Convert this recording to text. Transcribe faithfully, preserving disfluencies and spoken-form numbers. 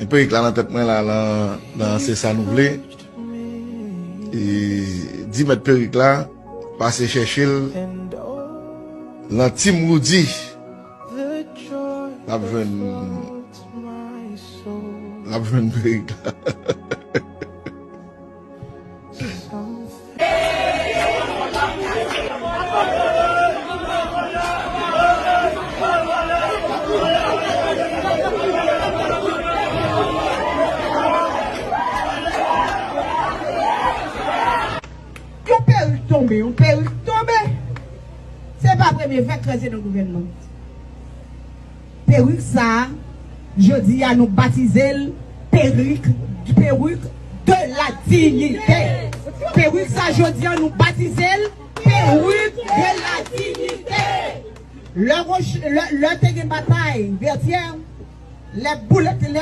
Perik la nan tèt mwen la, lan, lan se sa nou vle. E, di mèt perik la, pase chèche l lan Team Roody. L ap jwenn, l ap jwenn perik la. Yon perik tonbe, yon perik tonbe. Se pa premye fwa kraze nan gouvènman. Perik sa a, jodi a nou batize l perik, perik de la dignité. Perik sa a, jodi a nou batize l perik de la dignité. Lè, lè, lè te gen batay Vètyè, lè boulèt, lè